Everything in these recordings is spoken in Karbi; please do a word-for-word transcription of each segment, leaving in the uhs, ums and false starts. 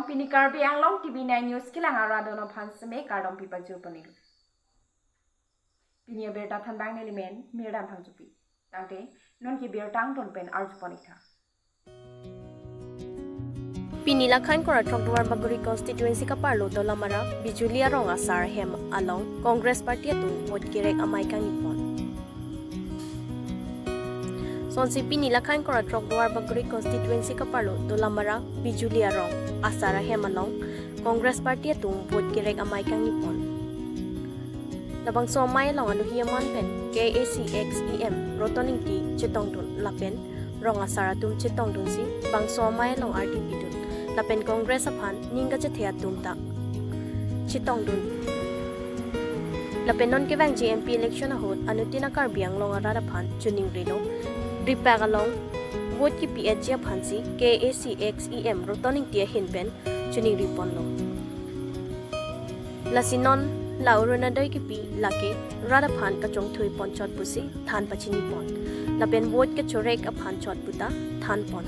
Pini Karbi Anglong T V nine News kelang arat atum aphan seme kardom pipajur ponlo. Pini abirta thanbang nelimen Mirdan Phangchopi. Tangte non ke birta angton pen arju pon-ik tha. Pini Lakhan Kora Throk Duarbagori constituency kaparlo Dolamara Bijuli Arong asar ahem along Congress Party atum vote kerek amei kangni pon. Sonsi pini Lakhan Kora Throk Duarbagori constituency kaparlo Dolamara Bijuli Arong asar ahem along Congress Party atum vote kerek amei kangni pon. Labangso amei along alohi aman pen K A A C ex E M Roton Ingti chetongdun lapen rong asar atum chetongdunsi bangso amei along ardi pidun lapen Congress aphan ning kachethe atum ta chetongdun. Lapen non kevangji M P election ahut anuttin a-Karbi Anglong arat aphan chiningrilo. Ripak along vote kipi-etji aphansi K A A C ex E M Roton Ingti ahin pen chiningri ponlo. Lasi non la Orunodoi kipi lake rat aphan kachongthui ponchot pusi than pachini pon. Lapen vote kachorek aphan chot puta than pon.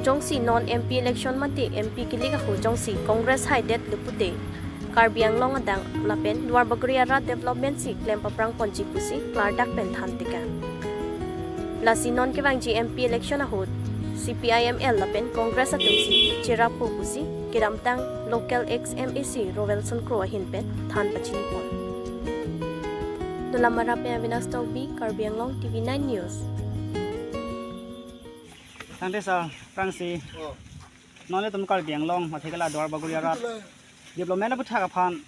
Jongsi non M P election mate M P kilik ahut jongsi Congress haidetlo pute Karbi Anglong adang lapen Duarbagori arat development si klem paprang ponji pusi klardak pen than tekang. Lasi non kevangji M P election ahut C P I M L lapen Congress atumsi cherappo pusi kedamtang local ex M A C Roelson Kro ahin pen than pachini pon. Dolamara pen Avinash Tokbi, Karbi Anglong T V nine News. Tangte sir, aphrangsi Oh. Non ilitum Karbi Anglong, mate ke la Duarbagori arat development aputhak aphan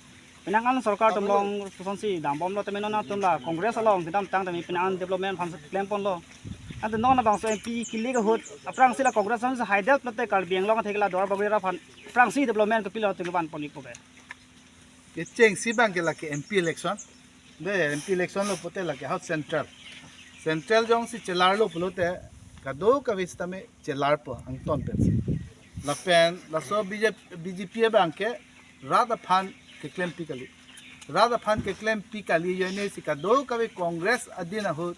penang an sorkar atum along pusonsi dambomlo tame non atum la Congress along kedamtang tame penang an development aphan klem ponlo. Ante non labangso M P kilik ahut aphrangsi la Congress alongsi haidetlo te Karbi Anglong mate ke la Duarbagori arat aphan aphrangsi development kopilo atum kevan pon-ikpo ke. Kechengsi abang ke lake M P election. De M P election lo pute lake ahut central. Central jongsi chelarlo pulote kadokave sitame chelarpo angton pensi. Lapen laso B J P, B J P abang ke rat aphan keklempi kali. Rat aphan keklempi kali ajoinesi kadokave Congress adin ahut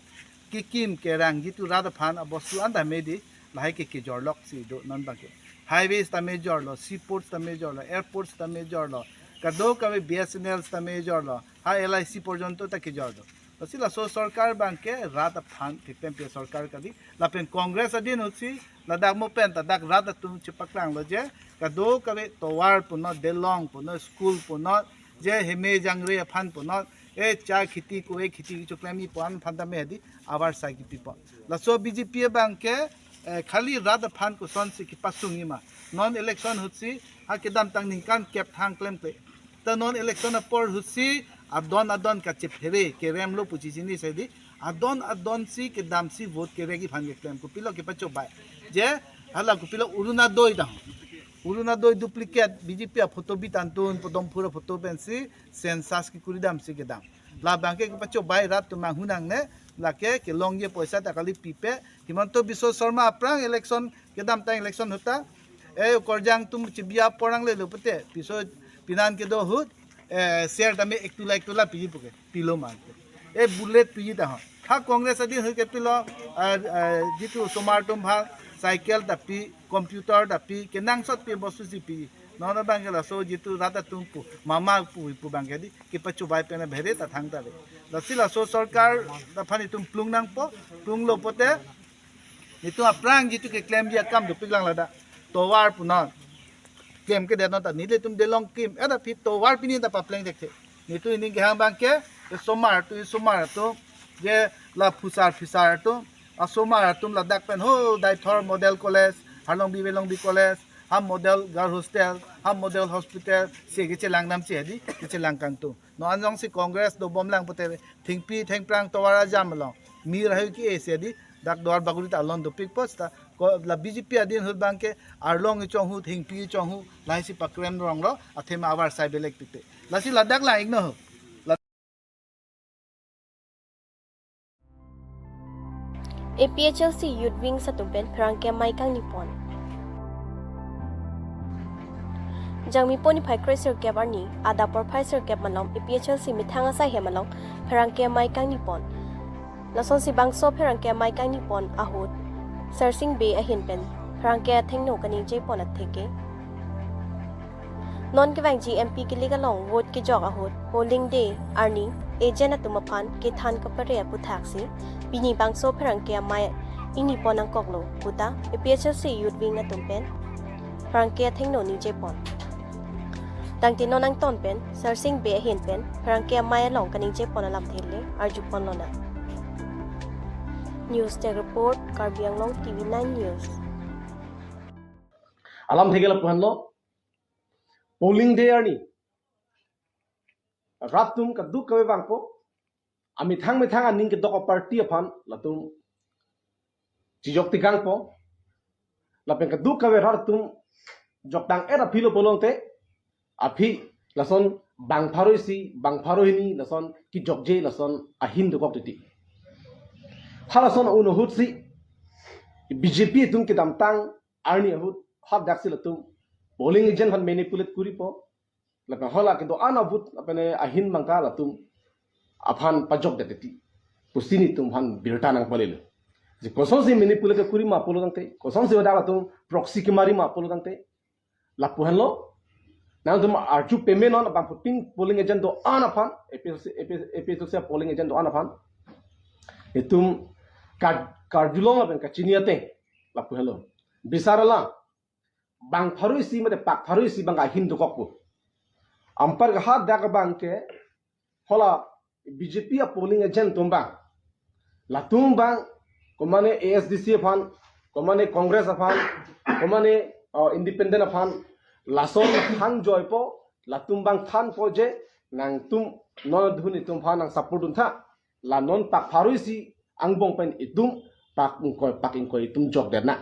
kekim kerang jitu rat aphan abostu anta medi lahai ke kejorlok si do non abang ke. Highways ta major lo, seaports ta major lo, airports ta major lo, kadokave B S N L ta major lo, ha L I C porjonto ta kejor do. Lasi laso sorkar abang ke rat aphan keklempi sorkar kali, lapen Congress adin ahutsi ladak mo pen ta dak rat atum chepaklanglo je kadokave tovar punot, delong punot, school punot, je heme jangre aphan punot, e cha kheti kove kheti kechoklem-i pon aphan tame hedi avarsai kipi pon. Laso B J P abang ke, eh, khali rat aphan kosonsi kepasung-i ma. Non election ahutsi ha kedamtang ningkan kep thang klemkle. Ta non election apor ahutsi adon adon kachephere keremlo pusi chinisi hedi. Adon adonsi kedamsi vote kerek-i aphan keklem. Kopilo kepachobei. Je hala kopilo Orunodoi dang. Orunodoi duplicate B J P aphoto bitantun, Podomphur aphoto pensi census kekuri damsi kedam. Labang ke kepachobei rat atum manghu nangne, lake kelongji apoisa ta kali pipe. Himanta Biswa Sarma aphrang election, kedamtang election ahut ta, e, Karbi Anglong atum chibiya porang lelo pute, piso pinan kedo ahut, e, share tame ek tola ek tola piji puke, pilo mante. E, bullet piji ta ho. Ha Congress adin ahut ke pilo, e, e, jitu osomar atum aphan cycle ta pi, computer ta pi, kenangsot pi bostu si pi. Non abang ke laso jitu rat atum pu, mama pu, pu abang ke di, kepachobei pen bhere ta thangta re. Lasi laso sorkar aphan itum plung nangpo, plunglo pute, itum aphrang jitu keklemji akam dopiklang ladak. Tovar punot. Klem kedet non ta nelitum delong kim, eda phi tovar pini ta papleng thekthe. Nelitum ining kehang abang ke, osomar atum, osomar atum, je la phusar phisar atum, osomar atum ladak pen ho Deithor Model College, Harlongbi Velongbi College, ha Model Girl Hostel, ha Model Hospital, si kechelang damsi hedi, kechelang kangtung. Non anjongsi Congress dobomlang pute thengpi thengphrang tovar ajam along mir ahui ke-e si hedi, dak Duarbagori ta alon dopikpo seta, ko, la B J P adin ahut abang ke arlong kechong hu, thengpi kechong hu, lahai si paklem ronglo, athema avarsai belek pipe. Lasi ladak lang-iknon ho. A P H L C Youth Wing atum pen pherangke amei kangni pon. Jangmi niphai kre-sirkep arni, adap porphai sirkep malom A P H L C methang asai hem along pherangke amei kangni pon. Lasonsi bangso pherangke amei kangni pon ahut Sarsing Bey ahin pen pherangke athengno kaningje pon atheke. Non kevangji M P kilik along vote kejok ahut polling day arni agent atum aphan kethan kapare aputhaksi pini bangso pherangke amei ingni pon nangkoklo puta A P H L C Youth Wing atum pen pherangke athengno ningje pon. Tangte non angton pen Sarsing Bey ahin pen pherangke amei along kaningje pon alamthe le arju ponlonang. News Desk Report, Karbi Anglong T V nine News. Alamthe ke lapu-anlo, polling day arni rat atum kadokave vangpo, amethang methang aning kedok a-party aphan latum chijok tikangpo. Lapen kadokave rat atum joktang-et aphi lo pulote, aphi lason bang pharo isi, bang pharo hini lason kejokje lason ahin dokok titi. Halason un ahutsi B J P atum kedamtang arni ahut hadaksi latum polling agent aphan manipulate koripo. Lapen hala kedo-an a-vote lapen ahin abangke latum aphan pajokdet titi pusi nelitum aphan birta nangpalelo. Je kosonsi manipulate kori ma pulo tangte, kosonsi hadak latum proxy kemari ma pulo tangte, lapu-anlo. Nangtum arju pemenon abangphutin polling agent do-an aphan, A P H L C, A P H L C polling agent do-an aphan nelitum kar-, karjulong lapen kachini ateng, lapu-anlo. Bisar alam, bang pharo isi mate pak pharo isi abangke ahin dokokpo. Anparke hadak abangke hala B J P a-polling agent atum abang, latum abang, komane A S D C aphan, komane Congress aphan, komane, uh, independent aphan, lason hangjoipo, latum abang thanpo je, nangtum non adhun itum aphan nang support duntha, la non pak pharo isi angbong pen itum pak ingkoi pak ingkoi itum jokdetnang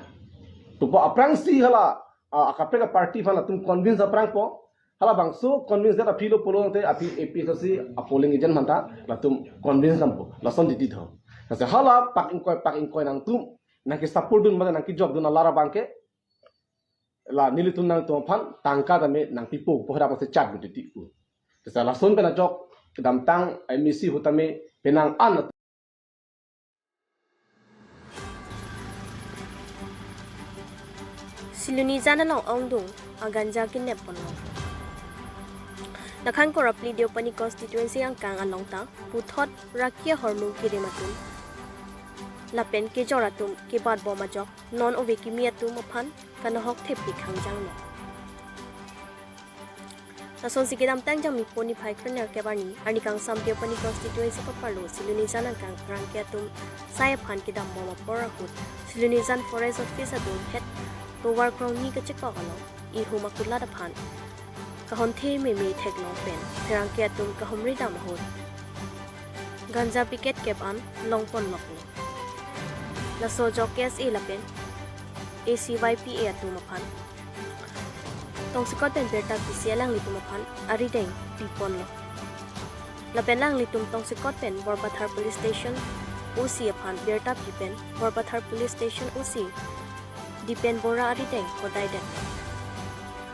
pupo. Aphrangsi hala, ah, akaprek a-party aphan latum convince aphrangpo. Halabangso convince det aphi lo pulote aphi A P H L C a-polling agent aphanta latum convince dampo. Lason titi tho. Lasi hala pak ingkoi pak ingkoi nangtum nangkesupport dun mate nangkejok dun alar abangke la nelitum nangtum aphan tangka tame nangpipo pu hadak pase chat bu titi pu. Lasi lason pen ajok kedamtang M A C ahut tame penang an Silonijan along ongdung a-ganja kenep ponlo. Lakhang Korapli Deopani constituency angkang along ta puthot raki ahormu kerim atum lapen kejor atum kebat bom ajok non ove kimi atum aphan kanohok thepik hangjanglo. Lasonsi kedamtang Jangmipo niphai kre-nerkep arni, arni kangsam Deopani constituency kaparlo Silonijan angkang pherangke atum sai aphan kedam bom apor ahut Silonijan Forest Office adung het tovar krongni kachekok along ihum akulat aphan kahonthe meme theklong pen pherangke atum kahumri dam ahut ganja packet kep an longponloklo. Laso ajok K S A lapen A C Y P A atum aphan tongsekot pen birta pisi alanglitum aphan arideng piponlo. Lapen alanglitum tongsekot pen Borpathar Police Station O C aphan birta pi pen Borpathar Police Station O C Dipen Bora arideng kodai det.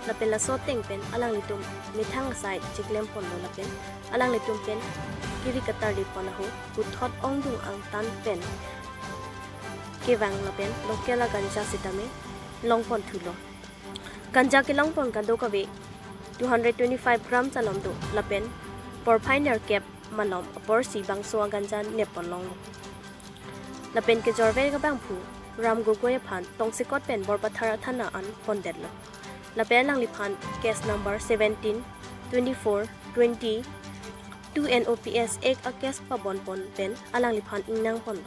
Lapen laso ateng pen alanglitum methang asai chiklemponlo lapen alanglitum pen kiri katarlipon ahut puthot ongdung angtan pen kevang lapen local a-ganja sitame longponthulo. Ganja kelongpon kadokave two hundred twenty-five grams alom do lapen porphai nerkep malom aporsi bangso a-ganja nepponlonglo. Lapen kejorvek abangphu Ram Gogoi aphan tongsekot pen Borpathar athana an pondetlo. Lapen alangliphan case number seventeen, twenty-four, twenty, two N O P S Act a-case pabonpon pen alangliphan ingnangponlo.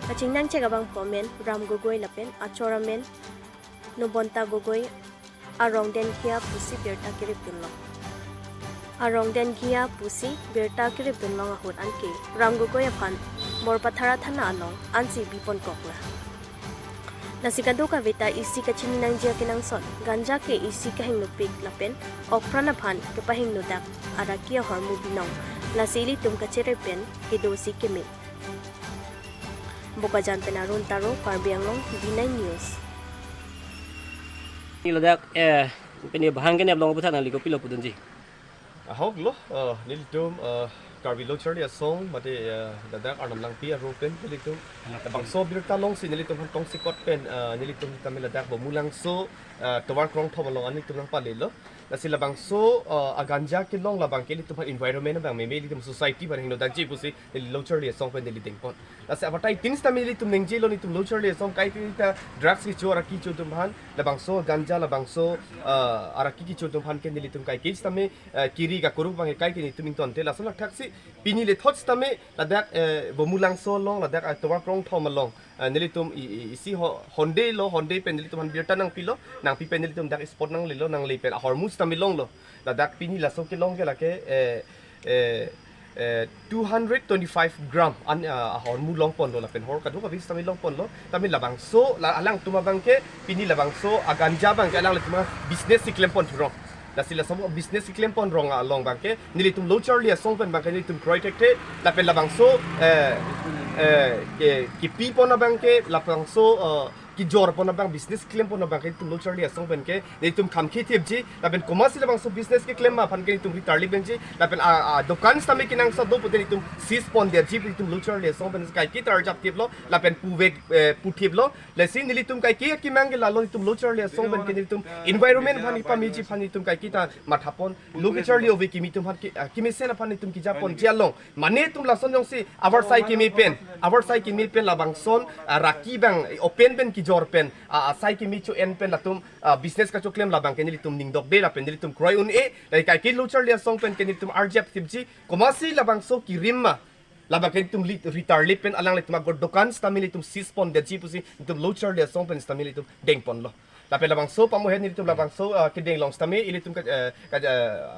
Kachingnangchek abangphu amen Ram Gogoi lapen achor amen Nobonta Gogoi arong dengkhia pusi birta keripdunlong. Arong dengkhia pusi birta keripdunlong ahut anke Ram Gogoi aphan Borpathar athana along ansi biponkoklo. Lasi kadokave ta isi kachininangji akenangsot, ganja ke isi kahingnopik lapen okpran aphan kepahingnodak araki ahormu binong, lasi ilitum kachere pen kedosi keme. Bokajan pen Arun Taro, Karbi Anglong, V nine News. Ni ladak, eh, pini bahang keneplong aphuthak nangli kopilo pudunji? Ahok lo, eh, nelitum, eh, Karbi Lo Charli Asong mate, eh, ladak Arnam Langpi arlo pen nelitum labangso birta longsi nelitum aphan tongsekot pen, eh, nelitum tame ladak Bumulangso, eh, tovar krongthom along an nelitum nangpalelo. Lasi labangso, eh, aganja kelong labang ke nelitum aphan environment abang meme, nelitum society aphan hingno dakji pusi neli Lo Charli Asong pen neli dengpon. Lasi abatai tin sitame nelitum nengjelo, nelitum Lo Charli Asong kaike ta drugs kecho, araki kecho atum aphan, labangso ganja, labangso, eh, araki kecho atum aphan ke nelitum kaike sitame, eh, kiri kakuruk abang ke kaike nelitum ingtonte. Lason lakthaksi pini lethot sitame ladak, eh, Bumulangso along, ladak, eh, tovar krongthom along, eh, nelitum i, i, isi ho-, honde lo, honde pen nelitum aphan birta nangpilo, nangpi pen nelitum dak spot nanglelo, nangle pen ahormu sitame longlo. Ladak pini laso kelong ke lake, eh, eh, eh, two hundred twenty-five gram an, ah, ahormu longponlo, lapen hor kadokave sitame longponlo. Tame labangso, la, alangtum abang ke pini labangso aganja abang ke alanglitum business si klempon thurong. Lasi laso business si klempon rong along abang ke nelitum Lo Charli Asong pen abang ke nelitum kroi thekthe, lapen labangso, eh, eh, ke, kepipon abang ke, labangso, eh, kejorpon abang, business klempon abang ke nelitum Lo Charli Asong pen ke nelitum kham kethipji, lapen komatsi labangso business keklem ma aphan ke nelitum ritarlip benji, lapen a, a, dokan sitame kenangsot do pute nelitum seize pondetji pu nelitum Lo Charli Asong pen kaike tarjap thiplo, lapen puvek, eh, puthiplo. Lasi nelitum kaike akemang ke lalo, nelitum Lo Charli Asong pen ke nelitum environment aphan kepameji aphan nelitum kaike ta mathapon. Lo kecharli ove kimi atum aphan ke, ah, kemesen aphan nelitum kejaponji along, mane itum lason jongsi avarsai keme pen, avarsai keme pen labangson, ah, raki abang open pen kejor pen, ah, asai keme cho-en pen latum, ah, business kachoklem labang ke nelitum ningdokde lapen nelitum kroi un-e, lake kaike Lo Charli Asong pen ke nelitum arjap thipji, komatsi labangso kerim ma, labang ke nelitum li-, ritarlip pen alanglitum ago dokan sitame nelitum seize pondetji pusi nelitum Lo Charli Asong pen sitame nelitum dengponlo. Lapen labangso pamohen nelitum labangso, ah, kedeng along sitame ilitum ka, eh, ka, eh,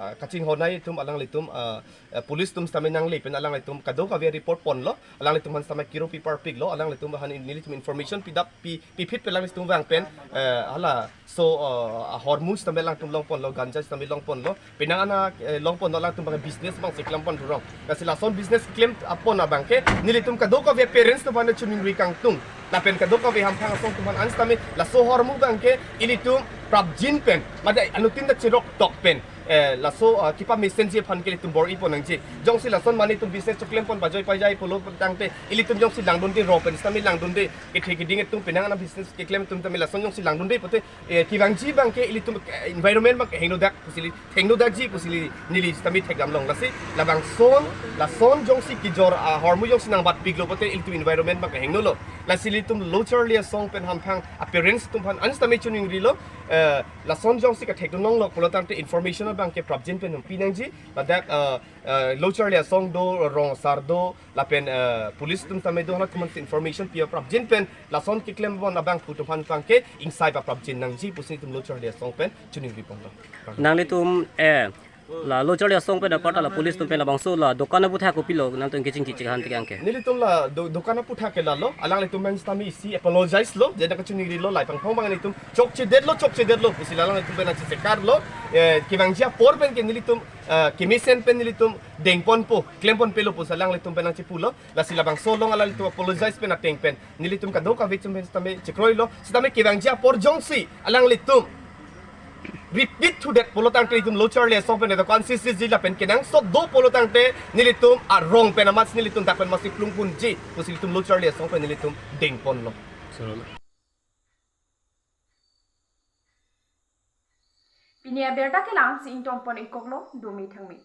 ah, kachinghon-ai itum alanglitum, ah, eh, police atum sitame nangle pen alanglitum kadokave report ponlo, alanglitum aphan sitame kiro pi parpiklo, alanglitum aphan in-, nelitum information pidap pi, piphit pen alanglitum vang pen, eh, halaso, ah, ahormu sitame alangtum longponlo, ganja sitame longponlo, penang an, eh, longponlo, alangtum abang business abang si klempon thurong. Lasi lason business klem apon abang ke nelitum kadokave parents atum aphan choningri kangtung, lapen kadokave hamphang asong atum aphan an sitame laso ahormu abang ke ilitum prapjin pen, mate anuttin ta cheroktok pen, eh, laso, ah, kepamesenji aphan ke ilitum bor-ipon nangji. Jongsi lason mane itum business choklempon pajoi pajai pulo tangte, ilitum jongsi langdunde, rong pen sitame langdunde, kethe keding atum penang an business keklem atum tame lason jongsi langdunde pute, eh, kevangji abang ke ilitum, eh, environment abang kehingno dak pusi neli, hingno dakji pusi neli, neli sitame thekdam long. Lasi labangson, lason jongsi kejor ahormu jongsi nangbatpiklo pute ilitum environment abang kehingnolo. Lasi ilitum Lo Charli Asong pen hamphang a parents atum aphan an sitame choningrilo, eh, lason jongsi kathekdun longlo pulo tangte information abang ke prapjin pen pi nangji, ladak, eh, eh, Lo Charli Asong do, rong asar do, lapen, eh, police atum sitame do, halatum aphan information pi prapjin pen lason keklempon abang pu atum aphan abang ke ingsai paprapjin nangji pusi nelitum Lo Charli Asong pen choningri ponlo. Nanglitum, eh, la Lo Charli Asong pen apar ta la police atum pen labangso la dokan aputhak kopilo nangtum kechingki chinghan tik ang ke? Nelitum la do-, dokan aputhak ke lalo, alanglitum abang sitame isi apologize lo, jeda kachoningrilo, laipangphong abang nelitum chokchedetlo, chokchedetlo pusi la alanglitum pen nangchesekarlo, eh, kevangji apor pen ke nelitum, eh, kemesen pen nelitum dengponpo, klemponpelo pusi alanglitum pen nangchepulo. Lasi labangso along alanglitum apologize pen ateng pen nelitum kadokave atum pen sitame chekroilo, sitame kevangji apor jongsi alanglitum repeat thudet pulo tangte nelitum Lo Charli Asong pen dokan seize-ji lapen kenangsot do pulo tangte nelitum arong pen amat nelitum dak pen masi plungpunji pusi nelitum Lo Charli Asong pen nelitum dengponlo. Pini abirta ke la-ansi ingtonpon-ikoklo, dome thangme.